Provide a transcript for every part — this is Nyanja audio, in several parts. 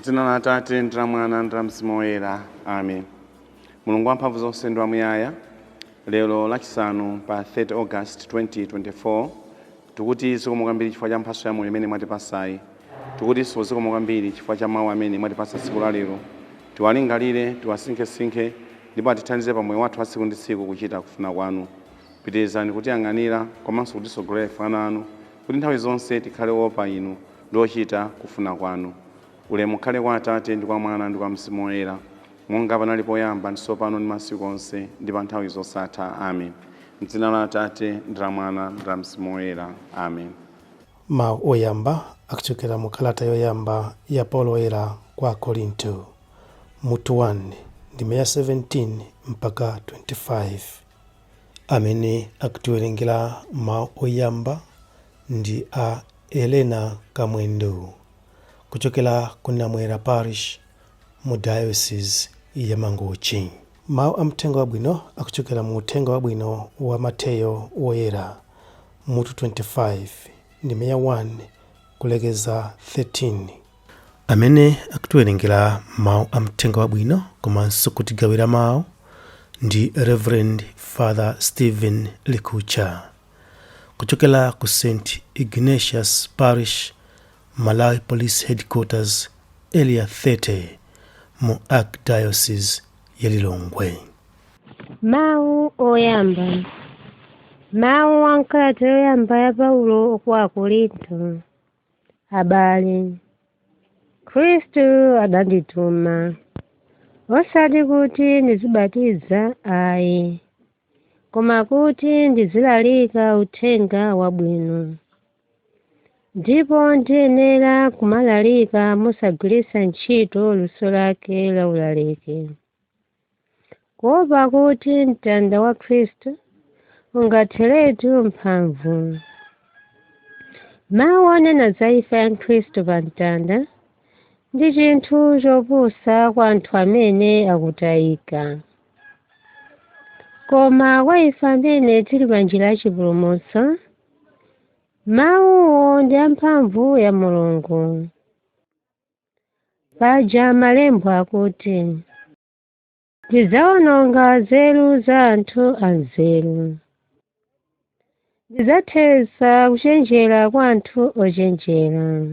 Dzina la Atate ndi la Mwana ndi la Mzimu Woyera, amen. Mulungu wamphamvu zonse ndi wamuyaya, lero lachisanu pa 30 August 2024, tikuti zikomo kwambiri chifukwa cha mphatso ya moyo imene mwatipasayi. Tikutinso zikomo kwambiri chifukwa cha mawu amene mwatipasa tsiku la lero. Tiwalingalire, tiwasinkhesinkhe, ndipo atithandize pa moyo wathu wa tsiku ndi tsiku kuchita kufuna kwanu. Pitirizani kutiyang'anira komanso kutitsogolera ife ana anu, kuti nthawi zonse tikhale oopa inu ndi ochita kufuna kwanu. Ulemu ukhale kwa Atate ndi kwa Mwana ndi kwa Mzimu Woyera, monga panali poyamba, ndi tsopano, ndi masiku onse, ndi pa nthawi zosatha. Amen. M'dzina la Atate ndi la Mwana ndi la Mzimu Woyera. Amen. Mawu oyamba akuchokera mu kalata yoyamba ya Paulo Woyera kwa Akorinto, mutu 1, ndime ya 17 mpaka 25. Amene akutiwerengera mawu oyamba ndi a Elena Kamwendo kuchokera ku Namwera Parish mu Diocese ya Mangochi. Mawu a Mthenga Wabwino akuchokera mu Uthenga Wabwino wa Mateyo Woyera, mutu 25, ndime ya 1 kulekeza 13. Amene akutiwerengera mawu a Mthenga Wabwino komanso kutigawira mawu ndi Reverend Father Stephen Likucha kuchokera ku St Ignatius Parish, Malawi Police Headquarters, Area 30 mu Archdiocese ya Lilongwe. Mawu oyamba. Mawu a m'kalata yoyamba ya Paulo kwa Akorinto. Abale, Khristu adandituma, osati kuti ndizibatiza ayi, koma kuti ndizilalika uthenga wabwino. Ndipo ndiyenera kumalalika mosagwiritsa ntchito luso lake la ulaliki, kuopa kuti mtanda wa Khristu ungatheretu mphamvu. Mawu onena za imfa ya Khristu pa mtanda ndi chinthu chopusa kwa anthu amene akutayika, koma kwa ife amene tili pa njira ya chipulumutso, mawuwo ndi amphamvu ya Mulungu. Paja malembo akuti, "Ndidzawononga nzeru za anthu anzeru, ndidzathetsa kuchenjera kwa anthu ochenjera."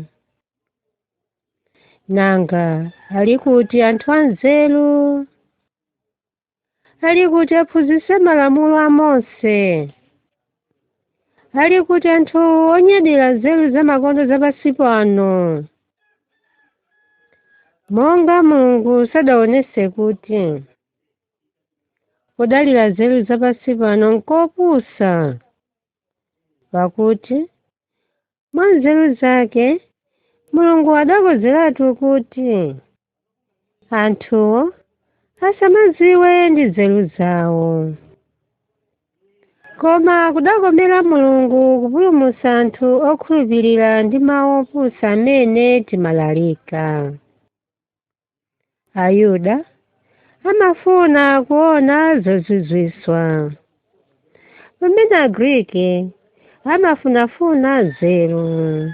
Nanga ali kuti anthu anzeru? Ali kuti aphunzitse malamulo a Mose? Ali kuti anthu onyadira nzeru zamakono zapansi pano? Monga Mulungu sadaonetse kuti kudalira nzeru zapansi pano nkopusa, pakuti mwa nzeru zake Mulungu adakonzeratu kuti anthuwo asamadziwe ndi nzeru zawo. Koma kudakomera Mulungu kupulumutsa anthu okhulupirira ndi mawu opusa amene timalalika. Ayuda amafuna kuona zozizwitsa, pamene Agriki amafunafuna nzeru.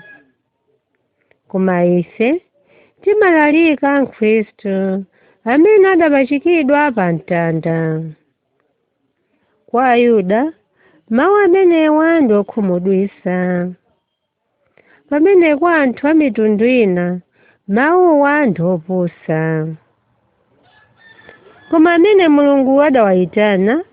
Koma ife timalalika Khristu amene adapachikidwa pa mtanda. Kwa Ayuda mawu amenewa ndi okhumudwitsa, pamene kwa anthu a mitundu ina mawuwa ndi opusa. Koma amene Mulungu adawayitana,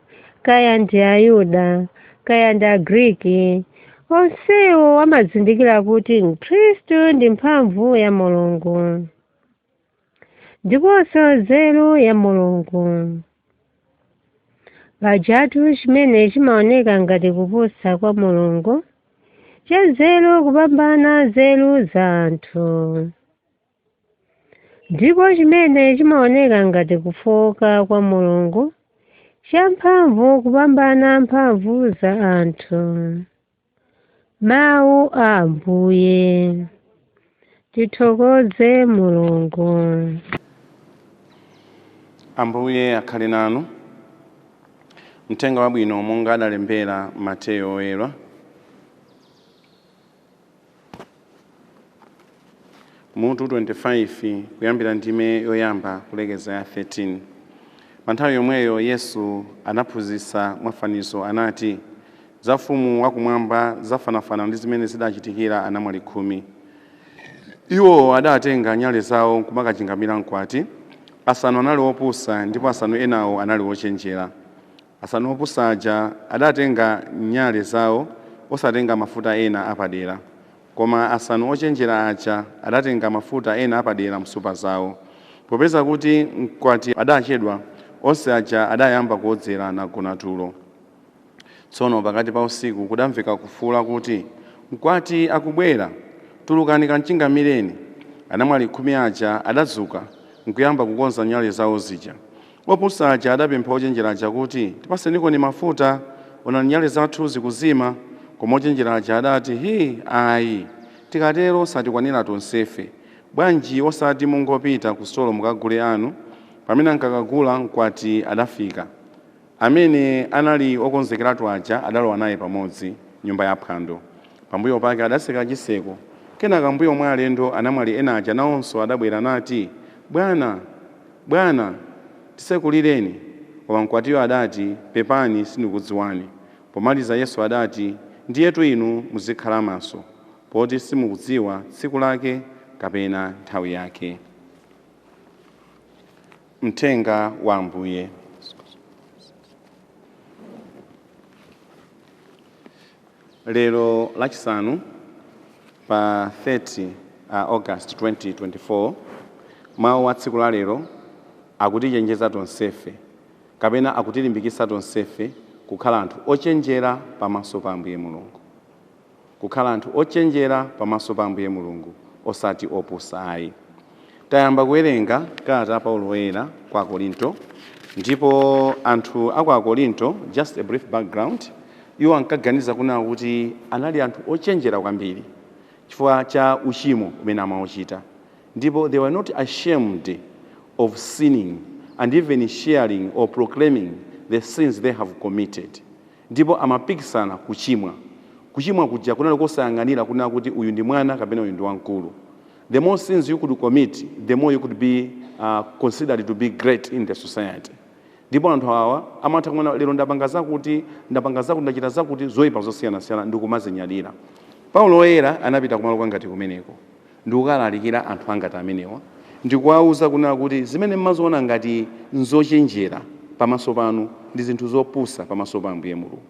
kaya ndi Ayuda kaya ndi Agriki, onsewo amazindikira kuti Khristu ndi mphamvu ya Mulungu ndiponso nzeru ya Mulungu. Pajatu chimene chimaoneka ngati kupusa kwa Mulungu cha nzeru kupambana nzeru za anthu, ndipo chimene chimaoneka ngati kufowoka kwa Mulungu cha mphamvu kupambana mphamvu za anthu. Mawu a Ambuye. Tithokoze Mulungu. Ambuye akhale nanu. Mthenga wabwino monga adalembera Mateyo oyera. Mutu 25, kuyambira ndime yoyamba kulekeza ya 13. Pa nthawi yomweyo Yesu anaphunzitsa mwafanizo, anati: za ufumu wakumwamba zafanafana ndi zimene zidachitikira anamwali 10. Iwo adatenga nyale zawo kumakachingamira mkwati. Asanu anali opusa ndipo asanu enawo anali ochenjera. Asanu opusa aja adatenga nyale zawo, osatenga mafuta ena apadera, koma asanu ochenjera aja adatenga mafuta ena apadera msupa zawo. Popeza kuti mkwati adachedwa, onse aja adayamba kuwodzera nagona tulo. Tsono pakati pa usiku kudamveka kufuwula kuti, "Mkwati akubwera, tulukani kamchingamireni." Anamwali 10 aja adadzuka nkuyamba kukonza nyale zawo zija. Opusa aja adapempha ochenjera aja kuti, "Tipasenikoni mafuta, onani nyale zathu zikuzima." Koma ochenjera aja adati, "Hi, ayi, tikatero satikwanira tonsefe. Bwanji osati mungopita ku sitolo mukagule anu?" Pamene ankakagula, mkwati adafika. Amene anali okonzekeratu aja adalowa naye pamodzi nyumba ya phwando, pambuyo pake adatseka chiseko. Kenaka mbuyo mwa alendo, anamwali ena aja nawonso adabwera nati, "Bwana, bwana, tisekulireni." Koma mkwatiyo adati, "Pepani, sindikudziwani." Pomaliza Yesu adati, "Ndiyetu inu muzikhala maso, poti simukudziwa tsiku lake kapena nthawi yake." Mthenga wa Ambuye. Lero Lachisanu pa 30 August 2024, mawu a tsiku la lero akutichenjeza tonsefe kapena akutilimbikitsa tonsefe kukhala anthu ochenjera pamaso pa Ambuye Mulungu, kukhala anthu ochenjera pamaso pa Ambuye Mulungu, osati opusa ayi. Tayamba kuwerenga kalata ya Paulo Woyera kwa Akorinto, ndipo anthu aku Akorinto, just a brief background, iwo ankaganiza kunena kuti anali anthu ochenjera kwambiri chifukwa cha uchimo umene amauchita, ndipo they were not ashamed of sinning and even sharing or proclaiming the sins they have committed. Ndipo amapikisana kuchimwa. Kuchimwa kuja kunali kosayang'anira kunena kuti uyu ndi mwana kapena uyu ndi wamkulu. The more sins you could commit, the more you could be considered to be great in the society. Ndipo anthu awa amatha kuona, "Lero ndapanga zakuti, ndapanga zakuti, ndachita zakuti," zoyipa zosiyanasiyana, ndikumazinyadira. Paulo Woyera anapita kumalo kwangati kumeneko ndikukalalikira anthu angati amenewa, ndikuwauza kunena kuti zimene mmaziona ngati nzochenjera pamaso panu ndi zinthu zopusa pamaso pa Ambuye Mulungu,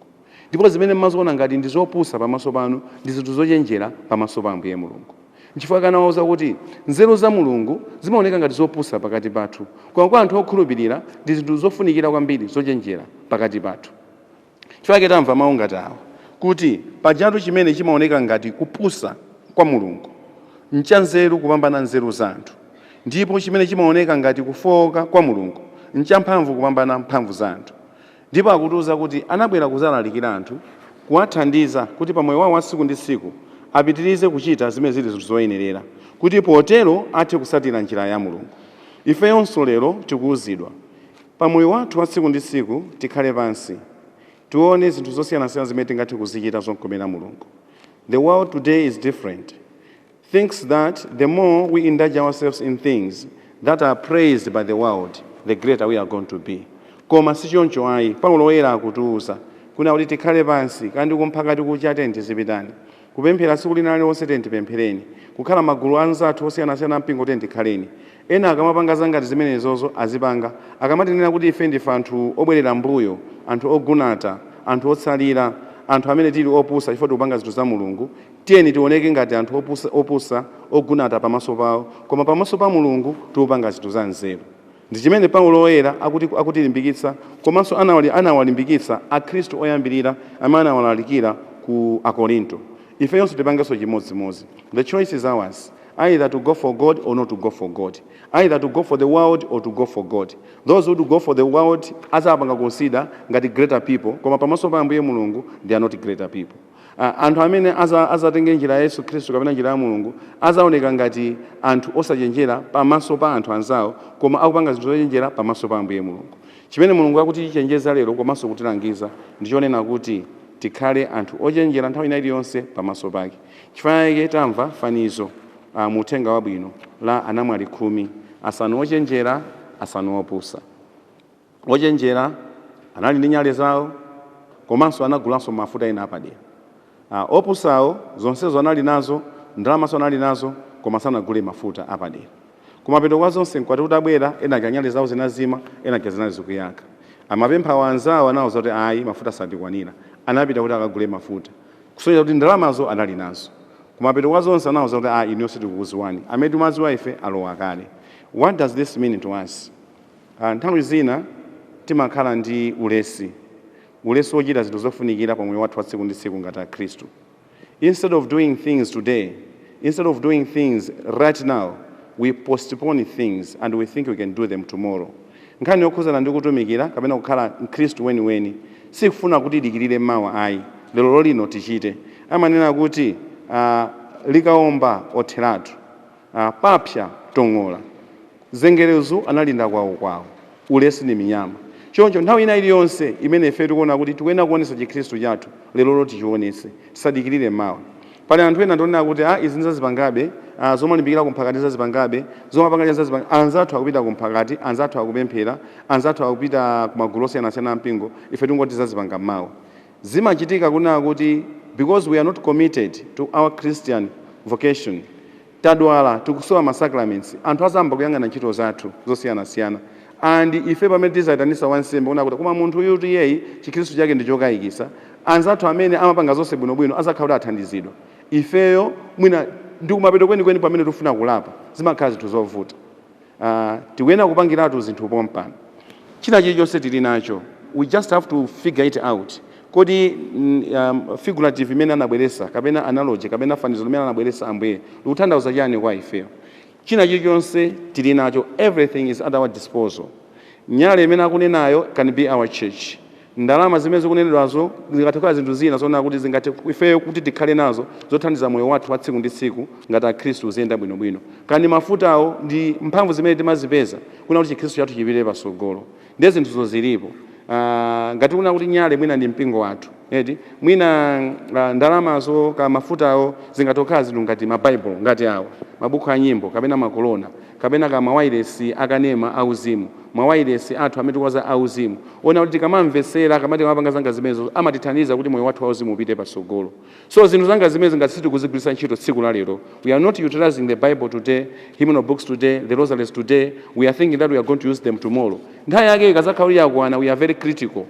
ndipo zimene mmaziona ngati ndi zopusa pamaso panu ndi zinthu zochenjera pamaso pa Ambuye Mulungu. Nchifukwa kanawauza kuti nzeru za Mulungu zimaoneka ngati zopusa pakati pathu, koma kwa anthu okhulupirira ndi zinthu zofunikira kwambiri, zochenjera pakati pathu. Chifukwa tamva mawu ngati awa kuti pajatu chimene chimaoneka ngati kupusa kwa Mulungu nchanzeru kupambana nzeru za anthu, ndipo chimene chimaoneka ngati kufowoka kwa Mulungu nchamphamvu kupambana mphamvu za anthu. Ndipo akutiuza kuti anabwera kuzalalikira anthu, kuwathandiza kuti pamoyo wawo wa tsiku ndi tsiku apitirize kuchita zimene zili zinthu zoyenerera, kuti potero athe kusatira njira ya Mulungu. Ifeyonso lero tikuwuzidwa, pamoyo wathu wa tsiku ndi tsiku tikhale pansi, tione zinthu zosiyanasiyana zimene tingathe kuzichita zokomera Mulungu. The world today is different, thinks that the more we indulge ourselves in things that are praised by the world, the greater we are going to be. Koma sichoncho ayi. Paulo Woyera akutiuza kuna kuti tikhale pansi, kandi kumphakati kucha tiyeni tizipitani kupemphera, tsiku lina lililonse tiyeni tipemphereni, kukhala magulu anzathu osiyanasiyana mpingo tiyeni tikhaleni. Ena akamapanga zangati zimenezozo azipanga, akamatinena kuti ife ndife anthu obwerera mbuyo, anthu ogunata, anthu otsalira, anthu amene tili opusa chifukwa tikupanga zinthu za Mulungu, tiyeni tioneke ngati anthu opusa, opusa ogunata pamaso pawo, koma pamaso pa Mulungu tikupanga zinthu za nzeru. Ndi chimene Paulo Woyera akutilimbikitsa, komanso anawalimbikitsa akhristu oyambirira amene anawalalikira ku Akorinto. Ifeyonso tipangenso chimodzimodzi. The choice is ours, either to go for God or not to go for God, either to go for the world or to go for God. Those who do go for the world azapanga consider ngati greater people, koma pamaso pa Ambuye Mulungu they are not greater people. Anthu amene azatenge njira ya Yesu Khristu kapena njira ya Mulungu azaoneka ngati anthu osachenjera pamaso pa anthu anzawo, koma akupanga zinthu zochenjera pamaso pa Ambuye Mulungu. Chimene Mulungu akutichenjeza lero komanso kutilangiza ndichonena kuti tikhale anthu ochenjera nthawi ina iliyonse pamaso pake. Chifukwa chake tamva fanizo mu uthenga wabwino la anamwali 10, asanu ochenjera, asanu opusa. Ochenjera anali ndi nyale zawo komanso anagulanso mafuta ena apadera. Opusawo zonsezo anali nazo, ndalamaso anali nazo, koma sanagule mafuta apadera. Kumapeto kwa zonse, mkwati utabwera, ena nyale zawo zinazima, ena zinali zikuyaka. Amapempha anzawo, anawuza kuti ayi, mafuta satikwanira. Anapita kuti akagule mafuta, kusonyeza kuti ndalamazo anali nazo. Kumapeto kwa zonse anawuza kuti ayi, inu sitikukuziwani, amene timaziwa ife alowa kale. What does this mean to us? Nthawi zina timakhala ndi ulesi, ulesi wochita zinthu zofunikira pa moyo wathu wa tsiku ndi tsiku ngati akhristu. Instead of doing things today, instead of doing things right now, we postpone things and we think we can do them tomorrow. Nkhani yokhuzana ndi kutumikira kapena kukhala mkhristu weniweni sikufuna kuti idikirire mawa ayi, lero lino tichite. Amanena kuti likaomba otheratu, papsa tong'ola, zengerezu analinda kwawo kwawo, ulesi ndi minyama. Choncho nthawi ina iliyonse imene ife tikuona kuti tikuyenera kuonesa chikhristu chathu, lero tichionese, tisadikirire mawa. Pali anthu ena ndionena kuti izi ndizazipangabe, zomalimbikira kumphakati ndizazipangabe, zomapanga ndizazipanga. Anzathu akupita kumphakati, anzathu akupemphera, anzathu akupita kumagulu osiyanasiyana ampingo, ife tingoti tizazipanga mawa. Zimachitika kunena kuti because we are not committed to our Christian vocation, tadwala, tikusowa ma sacraments, anthu azamba kuyang'ana ntchito zathu zosiyanasiyana, and ife pamene tizayitanisa wansembe kuna kuti koma munthu uyu iyeyi chikhristu chake ndi chokayikisa, anzathu amene amapanga zonse bwinobwino azakhala kuti athandizidwa, ifeyo mwina ndi kumapeto kwenikweni pamene tikufuna kulapa, zimakhala zinthu zovuta. Tikuyenera kupangiratu zinthu pompano. China chilichonse tili nacho, we just have to figure it out. Kodi figurative imene anabweresa kapena analogy kapena fanizo limene anabweresa Ambuye likutanthauza chani kwa ifeyo? China chilichonse tili nacho, everything is at our disposal. Nyale imene akunenayo can be our church. Ndalama zimene zikunenedwazo zingathe kukhala zinthu zina zoona kuti zingathe ifeyo kuti tikhale nazo zothandiza moyo wathu wa tsiku ndi tsiku ngati akhristu uziyenda bwinobwino. Kani mafutawo ndi mphamvu zimene timazipeza kuna kuti chikhristu chathu chipite pasogolo. Ndiye zinthuzo zilipo. Ngati kuna kuti nyale mwina ndi mpingo wathu eti, mwina ndalamazo ka mafutawo zingathe kukhala zinthu ngati mabaibulo, ngati awa mabuku a nyimbo, kapena makolona, kapena ka mawairesi akanema auzimu, mawairesi athu amene tikuwaza auzimu, ona kuti tikamamvesera kamati kamapanga zanga zimenezo amatithandiza kuti moyo wathu wauzimu upite pasogolo. So zinthu zanga zimene ngati sitikuzigwiritsa ntchito tsiku la lero, we are not utilizing the Bible today, hymnal books today, the rosaries today, we are thinking that we are going to use them tomorrow. Nthawi yake ikazakhala kuti yakwana, we are very critical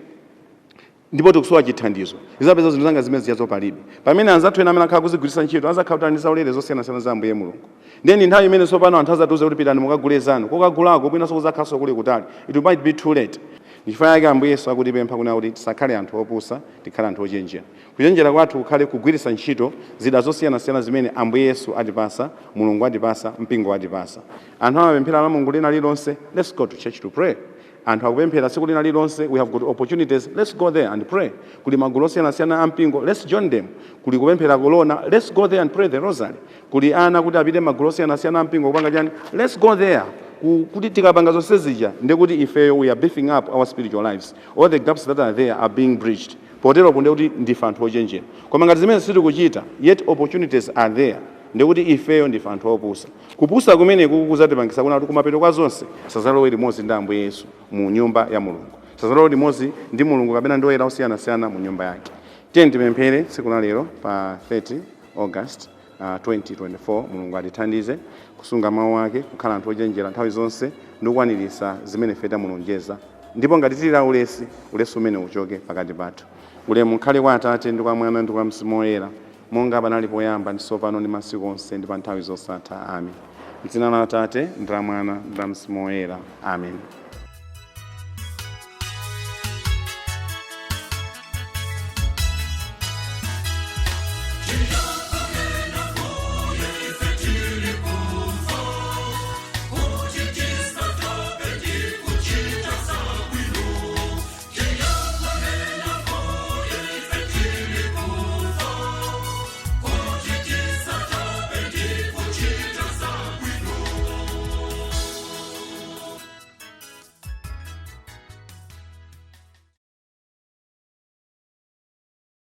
ndipo tikusowa chithandizo, izapeza zinthu zanga zimene ziyazo palibe, pamene anzathu ena amene akhala kuzigwiritsa ntchito azakhala kuthandiza ulere zosiyanasiyana za Ambuye Mulungu. Then nthawi imene tsopano anthu azatiuze kuti pitani mukagule zanu, kokagulako bwinanso kuzakhalanso kuli kutali, it might be too late. Ndichifukwa chake Ambuye Yesu akutipempha kuna kuti tisakhale anthu opusa, tikhale anthu ochenjera. Kuchenjera kwathu kukhale kugwiritsa ntchito zida zosiyanasiyana zimene Ambuye Yesu atipasa, Mulungu atipasa, mpingo atipasa. Anthu amapemphera la Mulungu lina lililonse, let's go to church to pray. Anthu akupemphera tsiku lina lililonse, we have got opportunities, let's go there and pray. Kuli magulu osiyanasiyana a mpingo, let's join them. Kuli kupemphera kolona, let's go there and pray the rosary. Kuli ana kuti apite magulu osiyanasiyana a mpingo kupanga chani, let's go there. Kuti tikapanga zonse zija, ndekuti ifeyo we are beefing up our spiritual lives, all the gaps that are there are being bridged. Potero kunde kuti ndife anthu ochenjera. Koma ngati zimene sitikuchita, yet opportunities are there, ndekuti ifeyo ndife anthu opusa. Kupusa kumeneku kuzatipangisa kuna kuti kumapeto kwa zonse sazalowe limodzi ndi Ambuye Yesu mu nyumba ya Mulungu, sazalowe limodzi ndi Mulungu kapena ndi oyera osiyanasiyana mu nyumba yake. Tiye tipemphere tsiku la lero pa 30 August 2024. Mulungu atithandize kusunga mawu ake, kukhala anthu ochenjera nthawi zonse ndi kukwaniritsa zimene ife tamulonjeza, ndipo ngati tili la ulesi, ulesi umene uchoke pakati pathu. Ulemu ukhale kwa Atate ndi kwa Mwana ndi kwa Mzimu Woyera, monga panali poyamba, ndi tsopano, ndi masiku onse, ndi pa nthawi zosatha. Amen. M'dzina la Atate ndi la Mwana ndi la Mzimu Woyera. Amen.